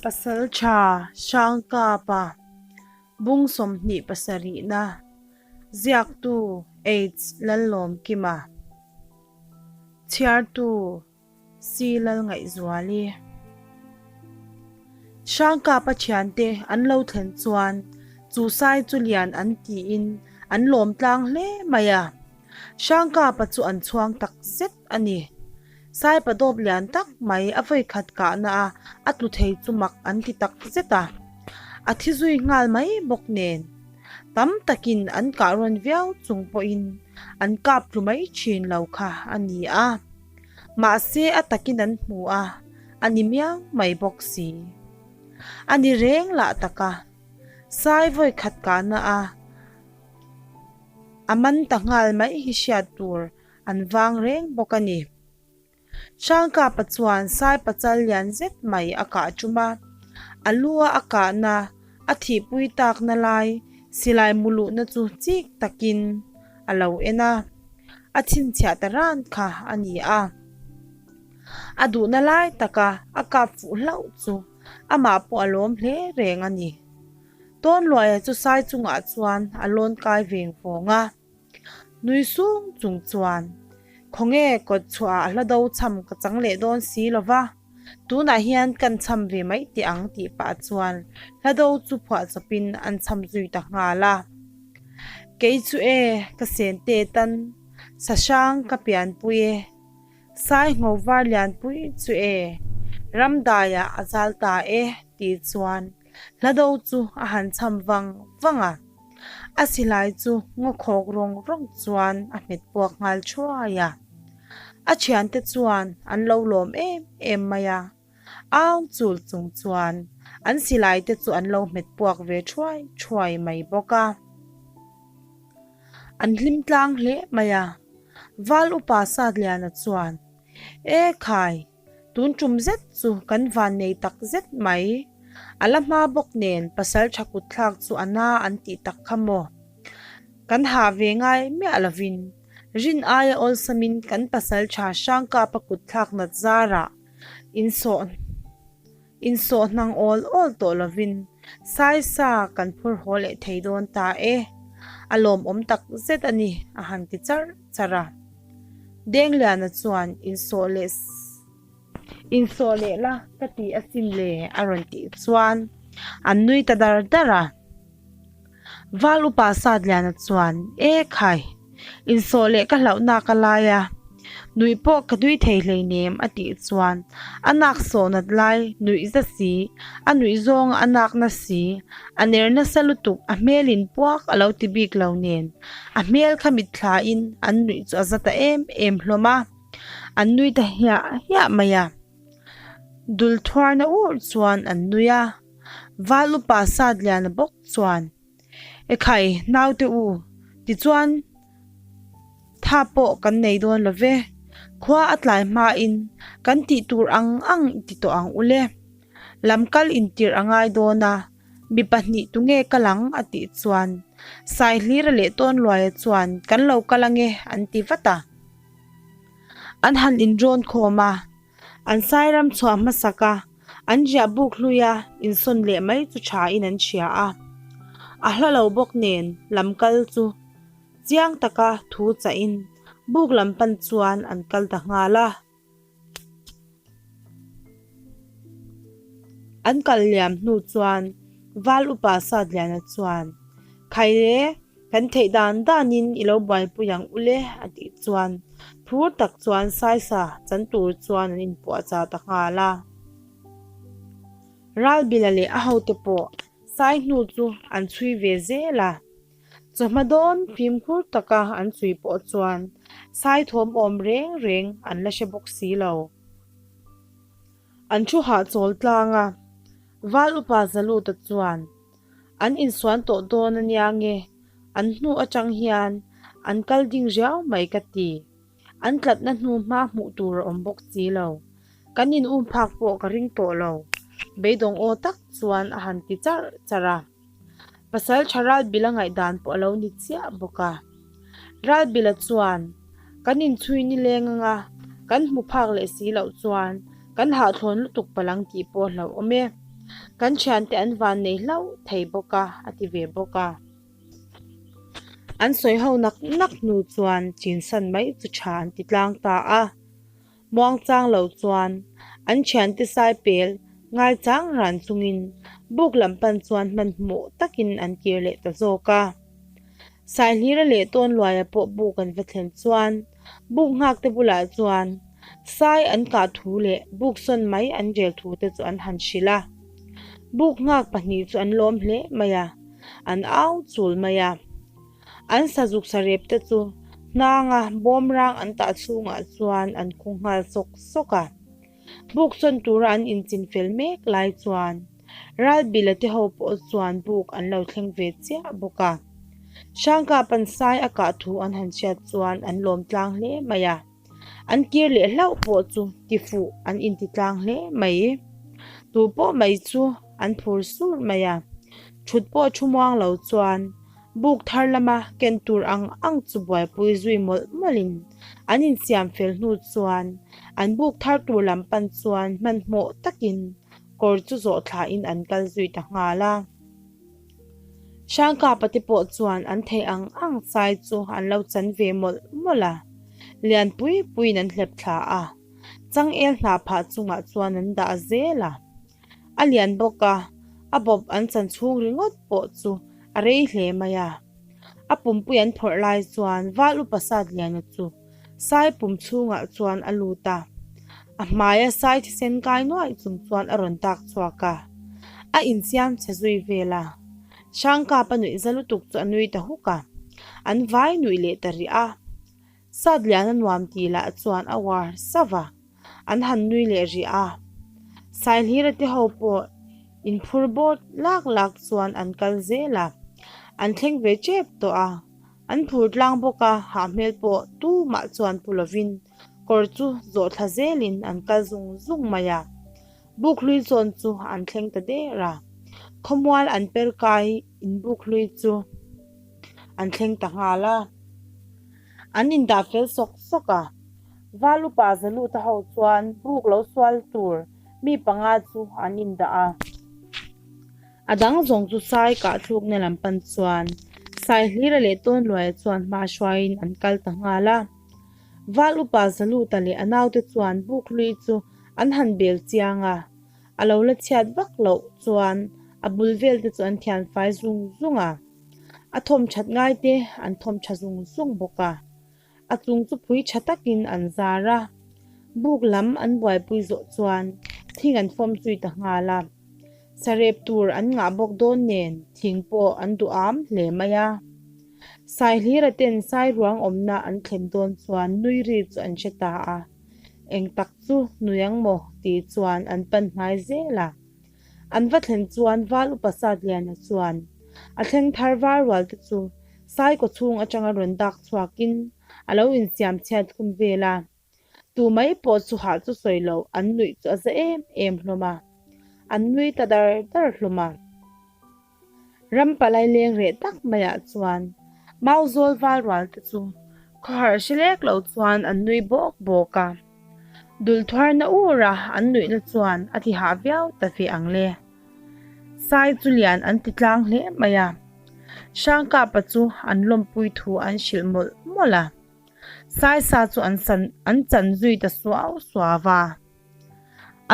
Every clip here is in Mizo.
Pasalṭha Hrangkapa bung 27na ziaktu H Lallawmkima chhiartu Si Lalngaihzuali Hrangkapa thiante an lo thlen chuan chu sai chu lian an tiin an lawm tlang hle mai a. Hrangkapa chu an chhuang tak zet a ni. Saipa dawp lian tak mai a vawikhat kahna a a tlu thei chu mak an ti tak zet a. A thi zui nghal mai bawk nen. Tam takin an kah rawn viau chung pawhin an kap tlu mai thin lo kha a ni a. Mahse a takin an hmu a, a ni miau mai bawk si. A ni reng lah tak a, Sai vawi khat kahna a a man ta nghal mai hi hriat tur an vang reng bawk a ni. Hrangkapa chuan Sai pachal lian zet mai a kah tum a, a lu a a kahna a thihpui takna lai silai mu luhna chu chik takin a lo en a, a chhinchhiah ta ran kha a ni a. A duhna lai taka a kap fuh hlauh chu amah pawh a lawm hle reng a ni. Tawnluaia chu sai chungah chuan a lawn kai veng vawng a, nui sung chung chuan, Khawnge kawt chhuahah hla do cham ka chang leh dawn si lo va, tunah hian kan cham ve mai teh ang tih pah chuan hla do chu phuah chawpin an cham zui ta nghal a. Kei chu e, ka sen te tan, sa hrang ka pianpui e, sai ngho var lianpui chu e, ramdaiah a zal ta e tih chuan hla do chu a han cham vang vang a. A silai chu ngaw khawk rawng rawng chuan a hmet puak nghal thuai a. A thiante chuan an lo lawm em em mai a. Au chul chung chuan an silai te chu an lo hmet puak ve thuai thuai mai bawk a. An hlim tlang hle mai a. Val upa Satliana chuan, E khai, tun tum zet chu kan van nei tak zet mai. A la hma bawk nen pasal tha kut thlak chu a na an tih tak kha maw? Kan hah ve ngai miah lovin rin aia awlsamin kan pasal tha Hrangkapa kut thlak nat zarah Insawh insawh hnang awl awl tawh lovin Saisa kan phur haw leh thei dawn ta e, a lawmawm tak zet a ni, a han ti charh charh a. Dengliana chuan insawh leh insawh leh la ka ti asin le a rawn tih chuan an nui ta dar dar a. Val upa Satliana chuan, E khai, insawh leh ka hlauhnak a lai a, nuih pawh ka nui thei hleinem a tih chuan a nak sawh nat lai nuih za si, a nuih zawng a nak na si, a ner nasa lutuk a hmel in puak a lo ti bik lo nen a hmel kha mitthlain an nuih chu a za ta em em hlawm a, an nui ta hiah hiah mai a, dul thuarna ur chuan an nui a. Val upa Satliana bawk chuan, Ekhai, naute u, tichuan tha pawh kan nei dawn lo ve, khua a tlai hmain kan tih tur ang ang i ti tawh ang ule. Lam kal intirh a ngai dawn a, mi pahnih tunge kal ang a tih chuan Saihlira leh Tawnluaia chuan kan lo kal ange an ti vat a. An han inrawn khawm a, An sairam chhuah hmasak a, an riah buk hlui a insawn leh mai chu tha in an hria a. A hla lo bawk nen lam kal chu chiang taka thu chah in buk lam pan chuan an kal ta nghal a. An kal liam hnu chuan Val upa Satliana chuan, Khaile, Kan theih dan danin i lo buaipui ang ule a tih chuan phur tak chuan Saisa chan tur chuan an inpuahchah ta nghal a. Ralbila leh a hote pawh Sai hnu chu an chhui ve zel a. Chawhma dawn fimkhur taka an chhui pawh chuan Sai thawm awm reng reng an la hre bawk si lo. An thu hahchawl tlang a, Val upa Zaluta chuan An insuan tawh dawn a nia nge, an hnu atang hian an kal ding riau mai ka ti. An tlatna hnu hma hmuh tur a awm bawk si lo. Kan in um phak pawh ka ring tawh lo, beidawng aw tak chuan a han ti charh charh a. Pasal tha Ralbila ngaihdan pawh a lo ni chiah bawk a. Ralbila chuan, Kan inchhui nileng anga kan hmu phak leh si loh chuan kan hahthlawn lutuk palang tih pawh a hlauhawm e. Kan thiante an vannei hlauh thei bawk a, a ti ve bawk a. An sawi ho nak nak hnu chuan chinsan mai chu tha an ti tlang ta a. Muangchang lo chuan an thiante sai pel ngaichang ran chungin buk lam pan chuan hmanhmawh takin an kir leh ta zawk a. Saihlira leh Tawnluaia pawh buk an va thlen chuan buk nghak te bulah chuan sai an kah thu leh buk sawn mai an rel thu te chu an han hrilh a. Buk nghak pahnih chu an lawm hle mai a, an au chul mai a. An sazuk sarep te chu hnanga bawmrang an tah chhungah chuan an khung nghal sawk sawk a. Buk sawn tura an inchin fel mek lai chuan Ralbila te ho pawh chuan buk an lo thleng ve chiah bawk a. Hrangkapa'n sai a kah thu an han hriat chuan an lawm tlang hle mai a. An kir leh hlauh pawh chu tifuh an inti tlang hle mai. Tu pawh mai chu an phur sur mai a. Thut pawh thu muang lo chuan buk thar lama ken tur ang ang chu buaipui zui mawlh mawlhin an insiam fel hnu chuan an buk thar tur lam pan chuan hmanhmawh takin kawr chu zawh thlain an kal zui ta nghal a. Hrangkapa te pawh chuan an theih ang ang sai chu an lo chan ve mawlh mawlh a, lian pui puiin an hlep thla a, changel hnah phah chungah chuan an dah zel a. A lian bawk a, a bawp an chan chhung ringawt pawh chu a rei hle mai a. A pumpui an phawrh lai chuan Val Upa Satliana chu Sai pum chhungah chuan a lut a, a hmaia sai thisen kai nuaih chung chuan a rawn tak chhuak a, a insiam chhe zui vel a. Hrangkapa nuih za lutuk chu a nui ta huk a, an vai nuih leh ta rih a. Satliana nuam tih lah chuan a uar sauh a, an han nui leh rih a. Saihlira te ho pawh inphur bawt lak lak chuan an kal zel a, an thleng ve tep tawh a. An phur tlang bawk a, hah hmel pawh tumah chuan pu lovin kawr chu zawh thla zelin an kal zung zung mai a. Buk hlui zawn chu an thleng ta der a, khawmual an per kai in buk hlui chu an thleng ta nghal a. An indah fel sawk sawk a, Val upa Zaluta ho chuan buk lo sual tur mi panga chu an indah a. A dang zawng chu Sai kah thlukna lam pan chuan Saihlira leh Tawnluaia chuan hma hruaiin an kal ta nghal a. Val upa Zaluta leh a naute chuan buk hlui chu an han bel chiang a, a lo la chhiat vak loh chuan a bul vel te chu an thian fai zung zung a, a thawm that ngai te an thawm tha zung zung bawk a. A chung chu phui tha takin an zar a, buk lam an buaipui zawh chuan thing an fawm zui ta nghal a. Sarep tur an ngah bawk dawn nen thing pawh an duham hle mai a. Saihlira ten sairuang awmna an thlen dawn chuan nui ri chu an hre ta a, eng tak chu nui ang maw tih chuan an pan hnai zel a. An va thlen chuan Val Upa Satliana chuan a thleng thar var rual te chu Saikaw chhung atanga rawn dak chhuakin a lo insiam chhiat khum vel a. Tu mai pawh chu hah chu sawi loh an nuih chu a za em em hlawm a, an nui ta dar dar hlawm a. Ram palai leng reh tak maiah chuan Mauzawl val rual te chu khawharh hre lek lo chuan an nui bawk bawk a. Dul thuarna ura an nuihna chuan a ti hah viau ta ve ang le. Sai chu lian an ti tlang hle mai a, Hrangkapa chu an lawmpui thu an hrilh mawlh mawlh a. Saisa chu an san an chan zui ta suau suau va.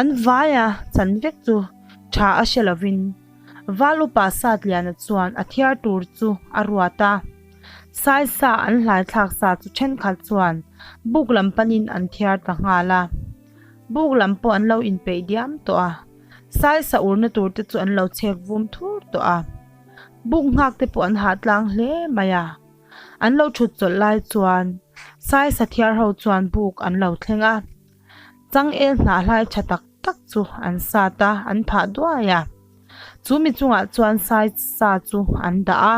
An vaia chan vek chu tha a hre lovin Val upa Satliana chuan a thiar tur chu a ruat a. Saisa an hlai thlak sa chu thenkhat chuan buk lam panin an thiar ta nghal a. Buk lam pawh an lo inpeih diam tawh a. Saisa urna tur te chu an lo chhek vum thur tawh a. Buk nghak te pawh an hah tlang hle mai a. An lo thut chawlh lai chuan Saisa thiar ho chuan buk an lo thleng a, changel hnah hlai tha tak tak chu an sat a, an phah duai a. Chu mi chungah chuan Saisa chu an dah a.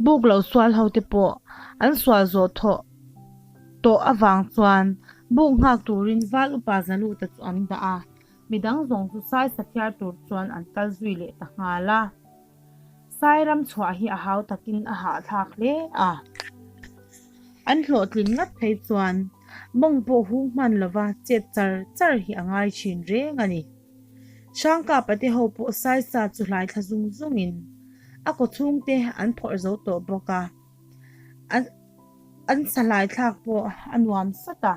Buk lo sual ho te pawh an sual zawh thawh tawh avang chuan buk nghak turin Val upa Zaluta chu an dah a, midang zawng chu Saisa thiar tur chuan an kal zui leh ta nghal a. Sairam chhuah hi a hau takin a hahthlak hle a. An hlawhtlin ngat phei chuan mawng pawh hung hman lova chet char char hi a ngai thin reng a ni. Hrangkapa te ho pawh Saisa chu hlai thla zung zungin a kawchhung te an phawrh zo tawh bawk a, an sa hlai thlak pawh a nuam sat a,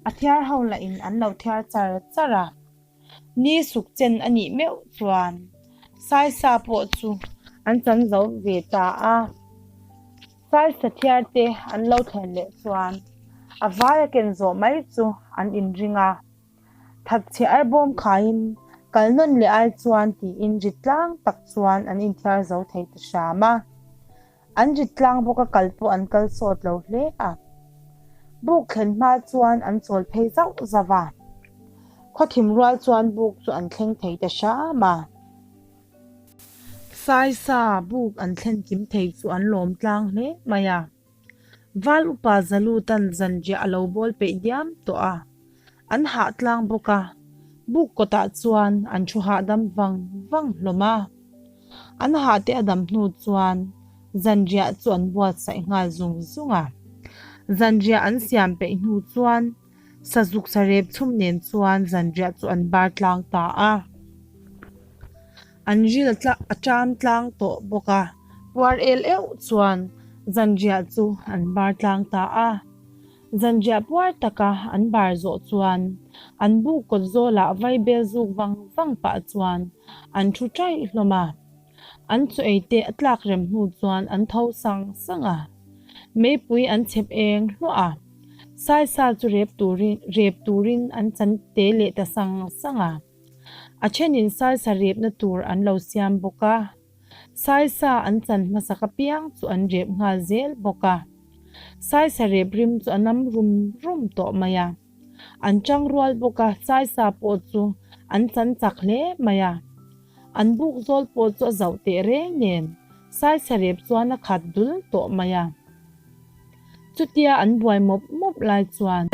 a thiar ho lah in an lo thiar char char a. Ni suk chen a nih meuh chuan Saisa pawh chu an chan zo ve ta a. Saisa thiar te an lo thlen leh chuan a vai a ken zawh mai chu an inring a. Thatchhe arbawm khaiin kal nawn leh ai chuan tiin rit tlang tak chuan an inthiar zo thei ta hram a. An rit tlang bawk a kal pawh an kal sawt lo hle a. Buk thlen hma chuan an chawl phei zauh zauh a. Khawthim rual chuan buk chu an thleng thei ta hram a. Saisa buk an thlen kim thei chu an lawm tlang hle mai a. Val upa Zalutan zanriah a lo bawl peih diam tawh a. An hah tlang bawk a, buk kawtah chuan an thu hahdam vang vang hlawm a. An hah te a dam hnu chuan zanriah chu an buatsaih nghal zung zung a. Zanriah an siam peih hnu chuan sazuk sarep chhum nen chuan zanriah chu an bar tlang ta a. An ril a ṭam tlang tawh bawk a, puar el euh chuan zanriah chu an bar tlang ta a. Zanriah puar taka an bar zawh chuan an buk kawt zawlah vaibel zuk vang vang pah chuan an thu ṭaih hlawm a. An chaw ei te a tlak rem hnu chuan an tho sang sang a. Meipui an chhep eng hluah a. Saisa chu rep turin rep turin an chan te leh ta sang sang a. A thenin saisa repna tur an lo siam bawk a. Saisa an chan hmasak apiang chu an rep nghal zel bawk a. Saisa rep rim chu a nam rum rum tawh mai a. An chang rual bawk a, Saisa pawh chu an chan chak hle mai a. An buk zawl pawh chu a zauh teh reng nen Saisa rep chuan a khat dul tawh mai a. Chutia an buai mawp mawp lai chuan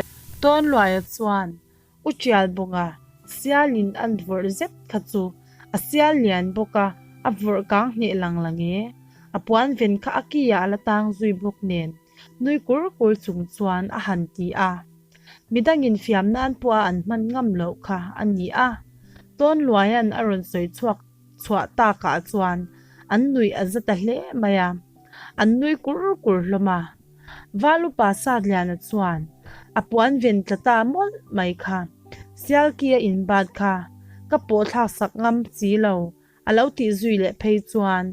Tawnluaia chuan U Tialbawnga sialin an vawrh zet kha chu a sial lian bawk a, a vawrh kang hneh lang lang e. A puan ven kha a ki ah a la tang zui bawk nen nui kur kur chung chuan a han ti a. Midangin fiam nan pawha an hman ngam loh kha a ni a. Tawnluaia'n a rawn sawi chhuak chhuah takah chuan an nuih a za ta hle mai a, an nui kur kur hlawm a. Valupa Satliana chuan a puan ven tla ta mawlh mai kha, Sialki a inbat kha ka pawh thlak sak ngam si lo a lo tih zui leh phei chuan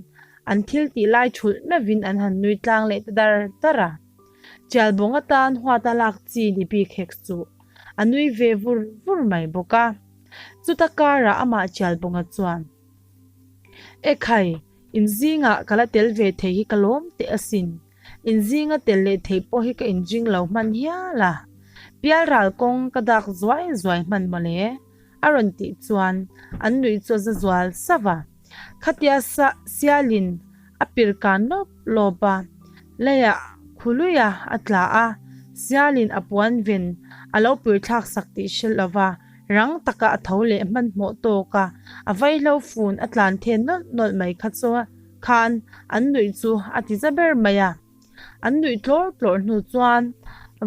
an thil tih lai thulh meuhin an han nui tlang leh ta dar dar a. Tialbawng atan huat a lak chi ni bik hek suh, a nui ve vur vur mai bawk a. Chuta karah amah Tialbawnga chuan, Ekhai, inzingah ka la tel ve thei hi ka lawm teh asin. Inzinga tel leh theih pawh hi ka inring lo hman hial a, pialral kawng ka dak zuai zuai hman mawle, a rawn tih chuan an nuih chu a za zual sauh a. Khatia sialin a pir kan lawp lawp a, leiah khuluia a tla a, sialin a puan ven a lo pir thlak sak tih hre lova rang taka a tho leh hmanhmawh tawk a, a vaihlo fun a tlan then nawlh nawlh mai kha chu Khan an nuih chu a ti za ber mai a. An nuih tlawr tlawr hnu chuan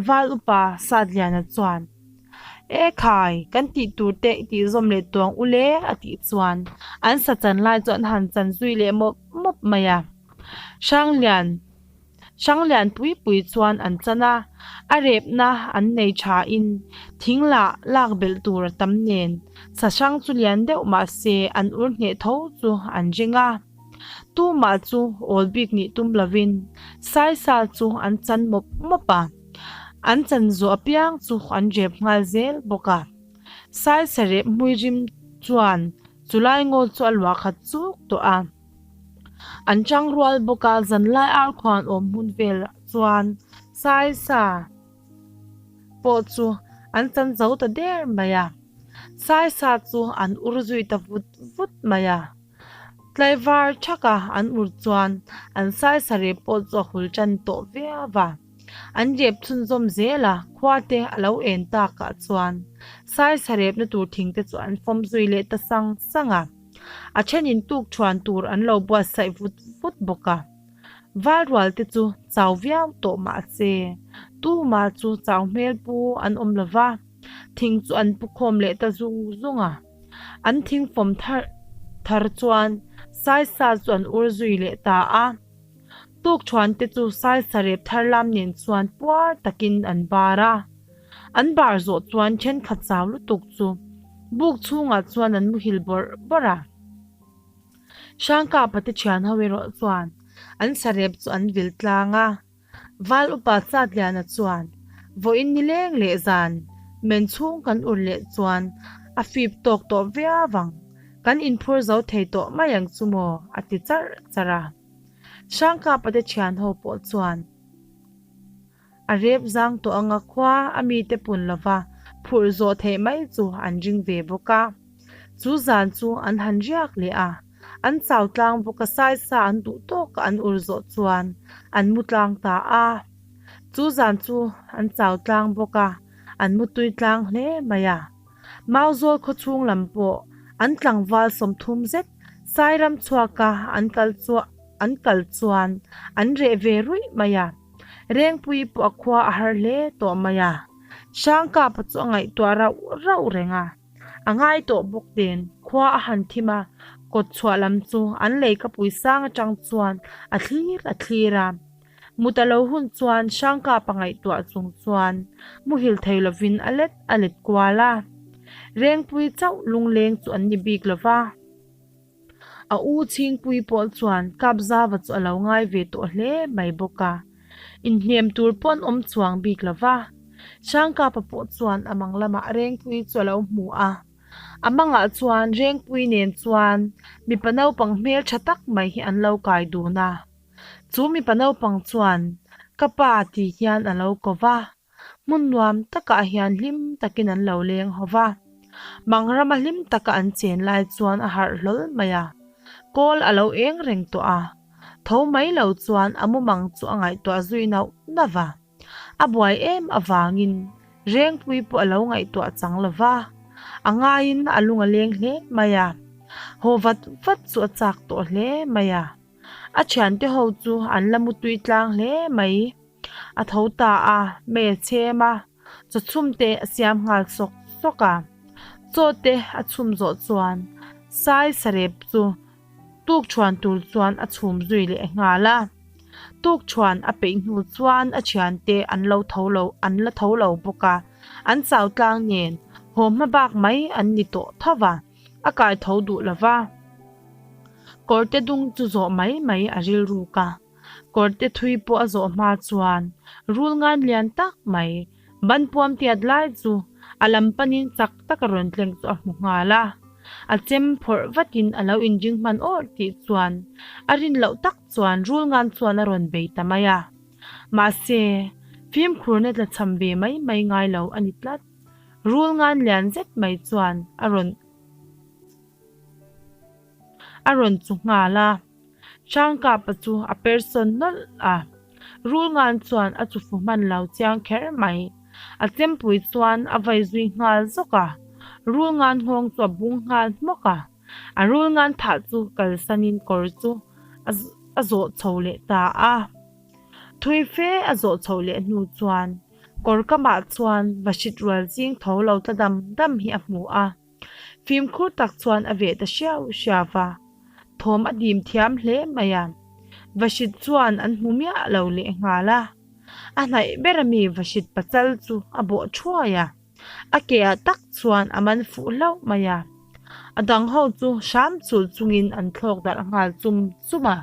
Val upa Satliana chuan, E khai, kan tih tur te i tih zawm leh tuang u le a tih chuan an sa chan lai chu an han chan zui leh mawp mawp mai a. Hranglian Hranglian pui pui chuan an chan a, a repna an nei tha in thing lah lak belh tur a tam nen sa hrang chu lian deuh mah se an ur hneh tho chu an ring a. Tumah chu awl bik nih tum lovin Saisa chu an chan mawp mawp a, an chan zawh apiang chu an rep nghal zel bawk a. Saisa rep hmui rim chuan chulai ngaw chu a luah khat chuk tawh a. An chang rual bawk a, zanlai ar khuan awm hmun velah chuan Saisa pawh chu an chan zo ta der mai a. Saisa chu an ur zui ta vut vut mai a. Tlaivar thaka an ur chuan an Saisa rep pawh chu a hul tan tawh viau a. An rep chhunzawm zel a, khua te a lo en takah chuan Saisa repna tur thing te chu an fawm zui leh ta sang sang a. A thenin tuk thuan tur an lo buatsaih vut vut bawk a. Valrual te chu chau viau tawh mah se, tumah chu chau hmel pu an awm lo va, thing chu an pu khawm leh ta zung zung a. An thingfawm thar thar chuan Saisa chu an ur zui leh ta a. Tukṭhuante chu Saisa rep thar lam nen chuan puar takin an bar a. An bar zawh chuan ṭhenkhat chau lutuk chu buk chhungah chuan an muhil bawrh bawrh a. Hrangkapa te ṭhian ho erawh chuan an sarep chu an vil tlang a. Val upa Chatliana chuan, Vawiin nileng leh zan men chhung kan ur leh chuan a fip tawk tawh viau ang, kan inphur zo thei tawh mai ang chu maw? a ti charh charh a. Hrangkapa te ṭhian ho pawh chuan a rep zang tawh anga khua a mite pun lova phurh zawh theih mai chu an ring ve bawk a. Chu zan chu an han riak leh a. An chau tlang bawk a saisa an duh tawk a an ur zawh chuan an mu tlang ta a. Chu zan chu an chau tlang bawk a, an mu tui tlang hle mai a. Mauzawl khawchhung lam pawh an tlangval 30 zet Sairam chhuaka an kal chu an kal chuan an reh ve ruih mai a. Rengpui pawh a khua a har hle tawh mai a. Hrangkapa chu a ngaihtuah rauh rauh reng a. A ngai tawh bawk nen khua a han thim a, kawt chhuah lam chu an leikapui sang atang chuan a thlir a thlir a. Mut a lo hun chuan Hrangkapa ngaihtuah chung chuan muhil thei lovin a let a let kual a. Rengpui chauh lungleng chu an ni bik lo va. A u Chhingpui pawh chuan Kapzava chu a lo ngai ve tawh hle mai bawk a, inhnem tur pawh an awm chuang bik lo va. Hrangkapa pawh chuan a mang lamah Rengpui chu a lo hmu a, a mangah chuan Rengpui nen chuan mipa naupang hmeltha tak mai hi an lo kai dun a. Chu mipa naupang chuan, Ka pa ti hian a lo ko va. Hmun nuam takah hian hlim takin an lo leng ho va. Mangrama hlim taka an chen lai chuan a harh hlawl mai a. Kawl a lo eng reng tawh a. Tho mai lo chuan a mumang chu a ngaihtuah zui nauh nauh va. A buai em avangin Rengpui pawh a lo ngaihtuah chang lo va. A ngaiin a lung a leng hle mai a. Haw vat vat chu a chak tawh hle mai a. A thiante ho chu an la mutui tlang hle mai. A tho ta a, mei a chhem a, chaw chhum te a siam nghal sawk sawk a. Chaw te a chhum zawh chuan Sai sarep chu tuk chhuan tur chuan a chhum zui leh nghal a. Tuk chhuan a peih hnu chuan a thiante an lo tho lo an la tho lo bawk a, an chau tlang nen haw hma bak mai an ni tawh tho va, a kai tho duh lo va. Kawrte dung chu zawh mai mai a rilruk a. Kawrte thui pawh a zawh hma chuan rul ngan lian tak mai ban puam tiat lai chu a lam panin chak tak a rawn tleng chu a hmu nghal a. A chem phawrh vatin a lo inring hman awrh tih chuan a rin loh tak chuan rul ngan chuan a rawn bei ta mai a. Mahse, fimkhurna tla cham ve mai mai ngai lo a ni tlat. Rul ngan lian zet mai chuan a rawn a rawn chu nghal a. Hrangkapa chu a per sawn nawlh a, Rulngan chuan a chufu hman lo chiang kher mai. A chempui chuan a vai zui nghal zawk a, Rulngan nghawng chu a bung nghal hmawk a. A Rulngan thah chu kalsanin kawr chu a zawh chho leh ta a. Thui fe a zawh chhoh leh hnu chuan kawr kamah chuan vahrit rual zing tho lo tla dam dam hi a hmu a. Fimkhur tak chuan a veh ta hriau hriau va, thawm a dim thiam hle mai a. Vahrit chuan an hmu miah lo leh nghal a. A hnaih ber ami Vahrit pachal chu a bawh thuai a, a ke ah tak chuan a man fuh hlauh mai a. A dang ho chu hram chul chungin an thlawk darh nghal chum chum a.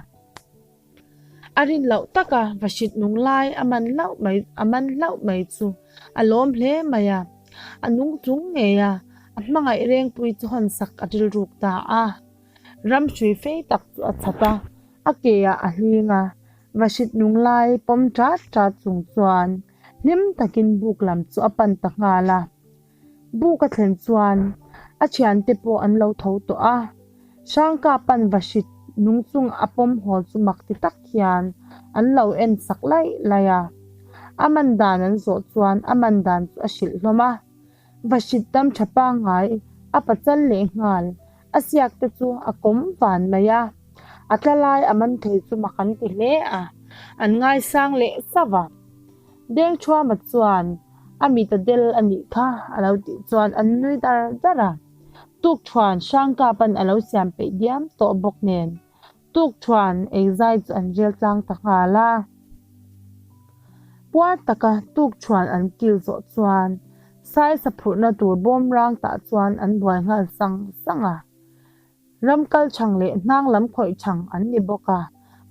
A rin loh taka Vahrit nung lai a man hlauh mai a man hlauh mai chu a lawm hle mai a, a nung chung ngei a, a hmangaih rengpui chu hawn sak a rilruk ta a. Ram hrui fei tak chu a chhat a, a ke ah a hling a, Vahrit nung lai pawm ṭat ṭat chung chuan hlim takin buk lam chu a pan ta nghal a. Buk a thlen chuan a thiante pawh an lo tho tawh a, Hrangka pan Vahrit nung chung a pawm haw chu mak ti tak hian an lo en sak laih laih a. A man dan an zawh chuan a man dan chu a hrilh hlawm a. Vahrit dam tha pangngai a pachal leh nghal a siak te chu a kawm van mai a, a tla lai a man thei chu mak an ti hle a, an ngaisang leh sauh a. Dengthuama chuan a mit a del a nih kha a lo tih chuan an nui dar dar a. Tukthuan Hrangkapa'n a lo siam peih diam tawh bawk nen tukthuan eizai chu an rel tlang ta nghal a. Puar taka tukthuan an kil zawh chuan Saisa phurhna tur bawmrang tah chuan an buai nghal sang sang a. Ram kal chhang leh hnang lam khawih chhang an ni bawk a,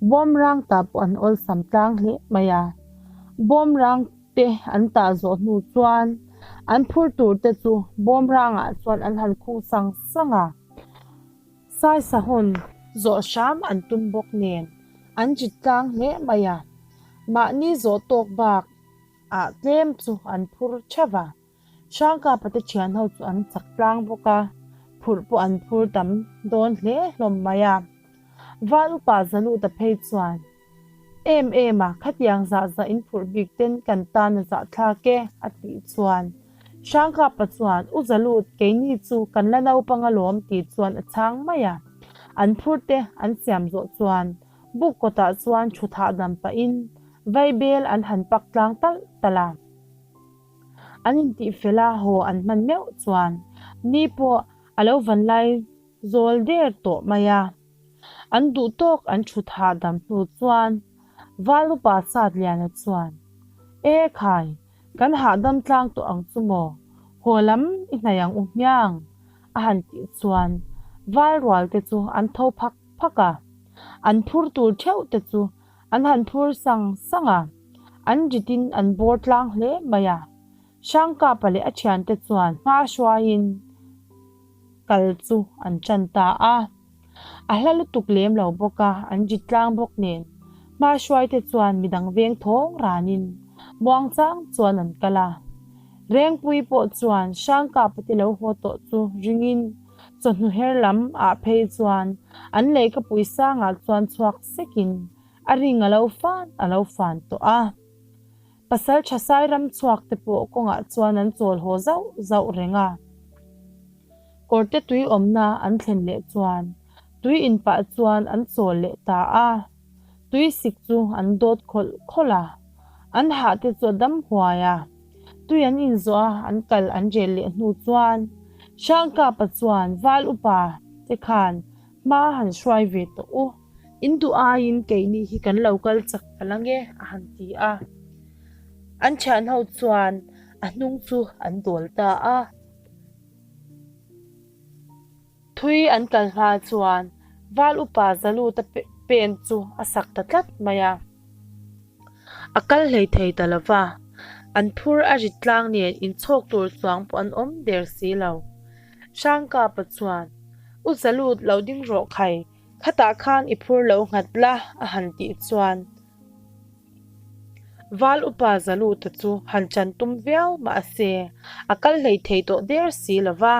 bawmrang tah pawh an awlsam tlang hle mai a. Bawmrang te an tah zawh hnu chuan an phur tur te chu bawmrangah chuan an han khung sang sang a. Saisa hawn zawh hram an tum bawk nen an rit tlang hle mai a, mahni zawh tawk bak ah tlem chu an phur theuh a. Hrangkapa te thian ho chu an chak tlang bawk a, phurh pawh an phur tam dawn hle hlawm mai a. Val upa Zaluta phei chuan, Em em a, khatiang zah zah in phurh bik ten kan tan a zah thlak e, a tih chuan Hrangkapa chuan, U Zalut, keini chu kan la naupang alawm tih chuan a chhang mai a. An phur te an siam zawh chuan buk kawtah chuan thu thahdam pahin vaibel an han pak tlang talh talh a. An intihfel a haw an hman meuh chuan ni pawh a lo van lai zawl der tawh mai a. An duh tawk an thut hahdam hnu chuan Val upa Satliana chuan, E khai, kan hahdam tlang tawh ang chu maw? Haw lam i hnaih ang u hmiang? a han tih chuan Val rual te chu an tho phak phak a. An phur tur theuh te chu An han phur sang sang a, an ritin an bawr tlang hle mai a. Hrangkapa leh a thiante chuan hma hruaiin kal chu an tan ta a. A hla lutuk lem lo bawk a, an rit tlang bawk nen hma hruaite chuan midang veng thawng ranin muangchang chuan an kal a. Rengpui pawh chuan Hrangkapa te lo haw tawh chu ringin Chawhnu her lam ah phei chuan an lehkhapui sangah chuan chhuak sekin a ring a lo fan a lo fan tawh a. Pasal tha sai ram chhuak te pawh kawngah chuan an chawl haw zauh zauh reng a. Kawrte tui awmna an thlen leh chuan tui in pah chuan an chawl leh ta a. Tui sik chu an dawt khawlh khawlh a, an hah te chu a dam huai a. Tui an inzawh a, an kal an rel leh hnu chuan Hrangkapa chuan Val upa te khan hma han hruai ve tawh u, in duh aiin keini hi kan lo kal chak palh ange a han ti a. An thianho chuan a hnung chu an dawl ta a. Thui an kal hma chuan Val upa Zaluta pen chu a sak ta tlat mai a. A kal hlei thei ta lo va, an phur a rit tlang nen inchhawk tur chuang pawh an awm der si lo. Hrangkapa chuan, U Zalut lo ding rawh khai, khatah khan i phur lo nghat la a han tih chuan Val upa Zaluta chu han chan tum viau mahse a kal hlei thei tawh der si lo va.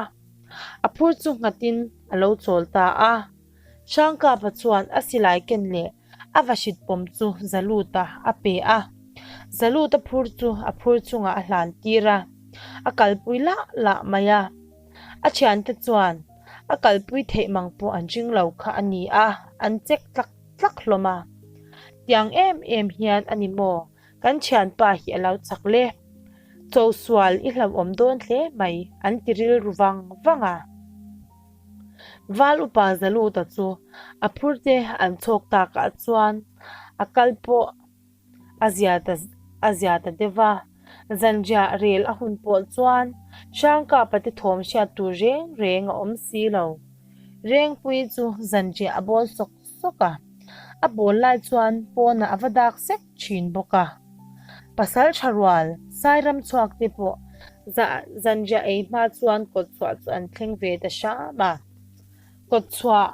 A phur chu nghatin a lo chawl ta a. Hrangkapa chuan a silai ken leh a vahrit pawm chu Zaluta a pe a. Zaluta phur chu a phur chungah a hlan tir a, a kalpui lah lah mai a. A thiante chuan a kalpui theih mang pawh an ring lo kha a ni a, an check tlak tlak hlawm a. Tiang em em hian a ni maw? Kan thianpa hi a lo chak le. Cho sual i hlauhawm dawn hle mai an ti rilru vang vang a. Val upa Zaluta chu a phur te an chhawk takah chuan a kal pawh a zia ta a zia ta deuh a. Zanriah rel a hun pawh chuan Hrangkapa te thawm hriat tur reng reng a awm si lo. Rengpui chu zanriah a bawl sawk sawk a, a bawl lai chuan pawnah a va dak sek thin bawk a. Pasal tha rual Sairam chhuak te pawh zanriah ei hma chuan kawtchhuah chu an thleng ve ta hram a. Kawtchhuah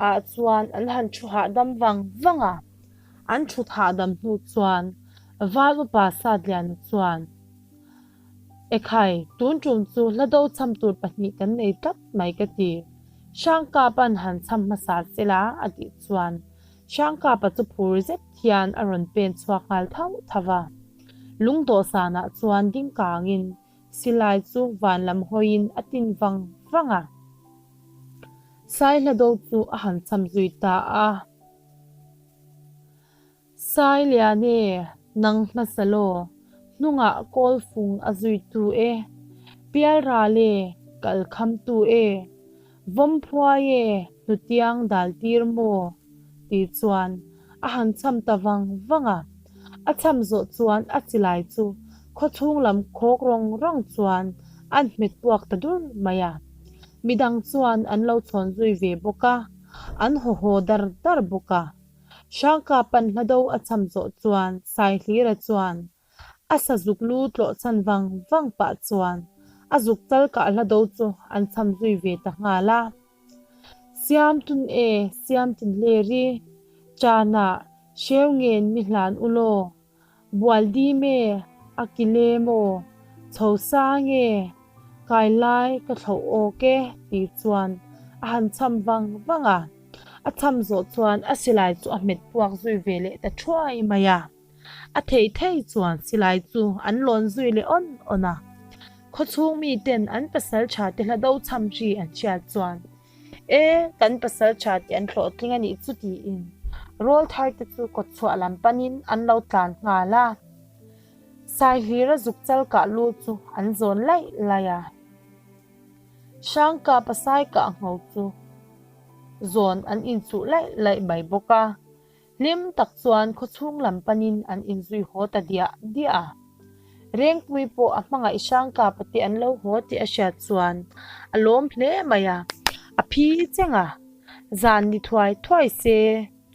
ah chuan an han thu hahdam vang vang a, an thut hahdam hnu chuan Val upa Satliana chuan, Ekhai, tun tum chu hla do cham tur pahnih kan nei tlat mai ka ti. Hrangkapa'n han cham hmasa che la a tih chuan Hrangkapa chu phur zet hian a rawn pen chhuak nghal thauh thauh a. Lung dawhsanah chuan ding kangin silai chu van lam hawiin a tin vang vang a. Sai hla do chu a han cham zui ta a. Sailian e, nang hmasa law, hnungah Kawlfung a zuitu e, Pialral e, kal khamtu e. Vawmphuai e, hnutiang dal tir maw? Tih chuan a han cham ta vang vang a. A cham zawh chuan a chilai chu khawchhung lam khawk rawng rawng chuan an hmet puak ta dur mai a. Midang chuan an lo chhawn zui ve bawk a, an haw haw dar dar bawk a. Hrangka pan hla do a cham zawh chuan Saihlira chuan a sazuk lu tlawh chhan vang vang pah chuan a zuk chal kah hla do chu an cham zui ve ta nghal a. Siam tun e, siam tin hler i, chanah hreu ngen mi hlan u law, bual dim e, a ki le maw, chho sang e, kai lai ka thlauh awk e tih chuan a han cham vang vang a. A cham zawh chuan a silai chu a hmet puak zui ve leh ta thuai mai a. A thei thei chuan silai chu an lawn zui leh awn awn a. Khawchhung miten an pasal tha te hla do cham ri an hriat chuan, E, kan pasal tha te an hlawhtling a nih chu tiin rawl thar te chu kawtchhuah lam panin an lo tlan nghal a. Saihlira zuk chal kah lu chu an zawn laih laih a. Hrangkapa sai kah ngho chu zawn an inchuh laih laih mai bawk a. Hlim tak chuan khawchhung lam panin an inzui haw ta diah diah a. Rengpui pawh a hmangaih Hrangkapa te an lo haw tih a hriat chuan a lawm hle mai a, a phi cheng a, zan ni thuai thuai se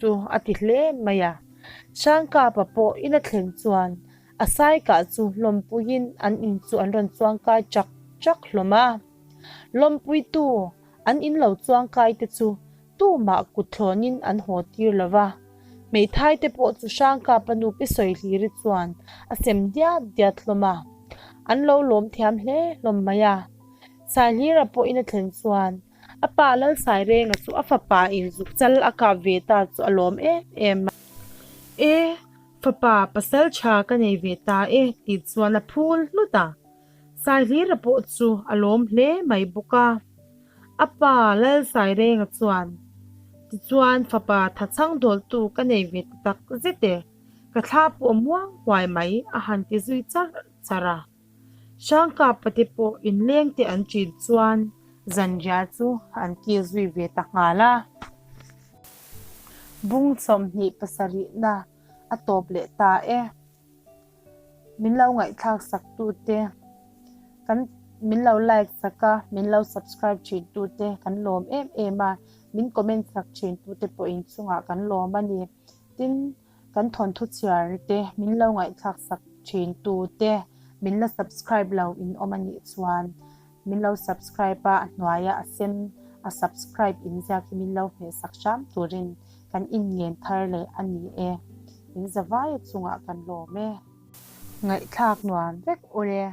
chu a ti hle mai a. Hrangkapa pawh in a thlen chuan a saikah chu lawmpuiin an in chu an rawn chuangkai chak chak hlawm a. Lawmpuitu an in lo chuangkai te chu Tumah kut thlawnin an haw tir lo va, hmeithai te pawh chu Hrangkapa nu pi sawi hliri chuan a sem diat diat hlawm a, an lo lawm thiam hle hlawm mai a. Saihlira pawhin a thlen chuan a pa Lalsairenga chu a fapa in zuk chal a kap ve ta chu a lawm em em a. E, fapa pasal tha ka nei ve ta e tih chuan a phul hlut a. Saihlira pawh chu a lawm hle mai bawk a. A pa Lalsairenga chuan, Tichuan fapa thachhang dawltu ka nei ve ta tak zet e, ka thla pawh muang huai mai a han ti zui char char a. Hrangkapa te pawh inleng te an ṭin chuan zanriah chu an kil zui ve ta nghal a. Bung 20 pasarihna a tawp leh ta e. Min lo ngaihthlak sak tute kan min lo like sak a min lo subscribe thin tute kan lawm em em a min comment sak thin tute pawh inchungah kan lawm a ni tin kan thawnthu chhiar te min lo ngaihthlak sak thin tute min la subscribe lo in awm a nih chuan min lo subscribe a a hnuaia a sen a subscribe in ziak hi min lo hmeh sak hram turin kan inngen thar leh a ni e. In zavaia chungah kan lawm e. Ngaihthlak nuam vek ule.